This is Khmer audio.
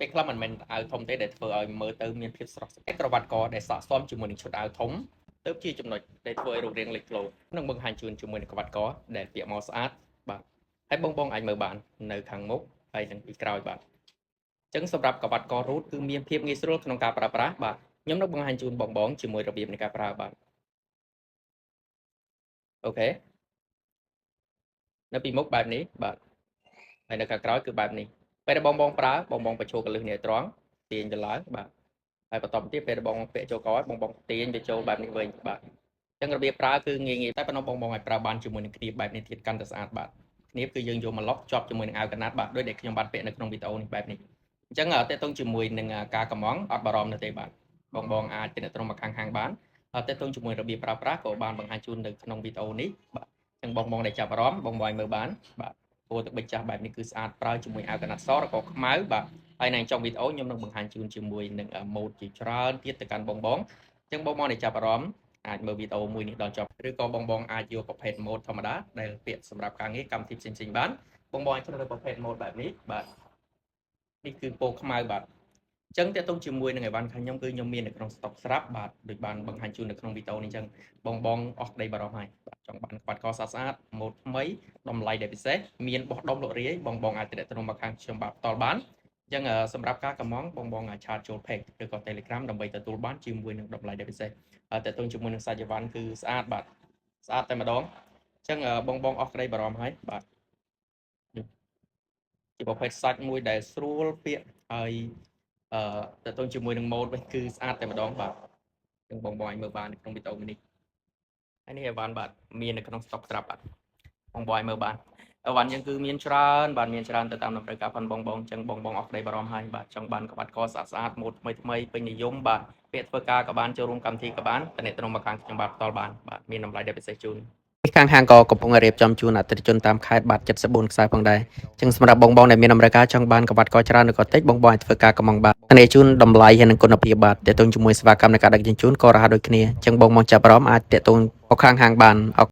ពេលខ្លះមិនមែនអាវធំទេដែលធ្វើឲ្យមើលទៅមានភាពស្រស់ស្អាតក្រវ៉ាត់កដែលស័ក្តិសមជាមួយនឹងឈុតអាវធំទើបជាចំណុចដែលធ្វើឲ្យរូបរាងលេចធ្លោនិងបង្ហាញជូនជាមួយនឹងក្រវ៉ាត់កដែលពាក់មកស្អាតបាទហើយបងបងអាចមើលបាននៅខាងមុខហើយនិងពីក្រោយបាទអញ្ចឹងសម្រាប់ក្រវ៉ាត់ករូតគឺមានភាពងាយស្រួលក្នុងការប្រើប្រាស់បាទខ្ញុំនឹងបង្ហាញជូនបងបងជាមួយរបៀបនៃការប្រើបាទ OK នៅពីមុខបែបនេះបាទហើយនៅខាងក្រោយគឺបែបនេះពេលដែលបងបងប្រើបងបងបញ្ចូលកលឹះនេះឲ្យត្រង់ទាញទៅឡើងបាទហើយបន្តទៀតពេលដែលបងពាក់ចូលកបងបងទាញវាចូលបែបនេះវិញបាទអញ្ចឹងរបៀបប្រើគឺងាយងាយតែប៉ុណ្ណោះបងបងឲ្យប្រើបានជាមួយនឹងគ្នាបែបនេះទៀតកាន់តែស្អាតបាទគ្នាគឺយើងយកមកឡុកជាប់ជាមួយនឹងអាវកណាត់បាទដូចដែលខ្ញុំបានពាក់នៅក្នុងវីដេអូនេះបែបនេះអញ្ចឹងតេតងជាមួយនឹងការកំងអត់បារម្ភនៅទេបាទបងបងអាចទំនាក់ទំនងមកខាងហាងបានតេតងជាមួយរបៀបប្រើប្រាស់ក៏បានបង្ហាញជូននៅក្នុងវីដេអូនេះបាទអញ្ចឹងបងបងដែលចាប់អារម្មណ៍បងបងឲ្យមើលបានបាទពណ៌ទឹកប៊ិចចាស់បែបនេះគឺស្អាតប្រើជាមួយអាវកណាត់សឬក៏ខ្មៅបាទហើយនៅចុងវីដេអូខ្ញុំនឹងបង្ហាញជូនជាមួយនឹងម៉ូដជាច្រើនទៀតទៅកាន់បងបងអញ្ចឹងបងបងដែលចាប់អារម្មណ៍អាចមើលវីដេអូមួយនេះដល់ចប់ឬក៏បងបងអាចយកប្រភេទម៉ូដធម្មតាដែលពាក់សម្រាប់ការងារកម្មវិធីផ្សេងៗបានបងបងអាចជ្រើសរើសប្រភេទម៉ូដបែបនេះបាទនេះគឺពណ៌ខ្មៅបាទអញ្ចឹងតើតើជាមួយនឹងអីវ៉ាន់ខាងខ្ញុំគឺខ្ញុំមាននៅក្នុងស្តុកស្រាប់បាទដូចបានបង្ហាញជូននៅក្នុងវីដេអូនេះអញ្ចឹងបងបងអស់ក្តីបារម្ភហើយបាទចង់បានក្បាត់កស្អាតស្អាតម៉ូដថ្មីតម្លៃដែលពិសេសមានបោះដុំលក់រាយបងបងអាចទំនាក់ទំនងមកខាងខ្ញុំបាទផ្ទាល់បានអញ្ចឹងសម្រាប់ការកម្មង់បងបងអាច chat ចូល page ឬក៏ Telegram ដើម្បីទទួលបានជាមួយនឹងតម្លៃដែលពិសេសតើតើជាមួយនឹងសាច់អីវ៉ាន់គឺស្អាតបាទស្អាតតែម្ដងអញ្ចឹងបងបងអស់ក្តីបារម្ភហើយបាទជាប្រភេទសាច់មួយដែលស្រួលពាក់ហើយអឺតើតើជាមួយនឹងម៉ូដវិញគឺស្អាតតែម្ដងបាទអញ្ចឹងបងបងអាចមើលបាននៅក្នុងវីដេអូនេះហើយនេះអីវ៉ាន់បាទមាននៅក្នុងស្តុកស្រាប់បាទបងបងអាចមើលបានអីវ៉ាន់យើងគឺមានច្រើនបាទមានច្រើនទៅតាមតម្រូវការផងបងបងអញ្ចឹងបងបងអស់ក្តីបារម្ភហើយបាទចង់បានក្បាត់កស្អាតស្អាតម៉ូដថ្មីថ្មីពេញនិយមបាទពាក្យធ្វើការក៏បានចូលរួមកម្មវិធីក៏បានតំណែងមកខាងខ្ញុំបាទផ្ទាល់បានបាទមានតម្លៃដែលពិសេសជូនខាងហាងក៏កំពុងរៀបចំជូនអតិថិជនតាមខេត្តបាទ74ខ្សែផងដែរចឹងសម្រាប់បងបងដែលមានតម្រូវការចង់បានក្បាត់កច្រើនឬក៏តិចបងបងអាចធ្វើការកម្មង់បាទធានាជូនតម្លៃហើយនិងគុណភាពបាទទាក់ទងជាមួយសេវាកម្មនៃការដឹកជញ្ជូនក៏រហ័សដូចគ្នាចឹងបងបងចាប់អារម្មណ៍អាចទាក់ទងមកខាងហាងបានអរ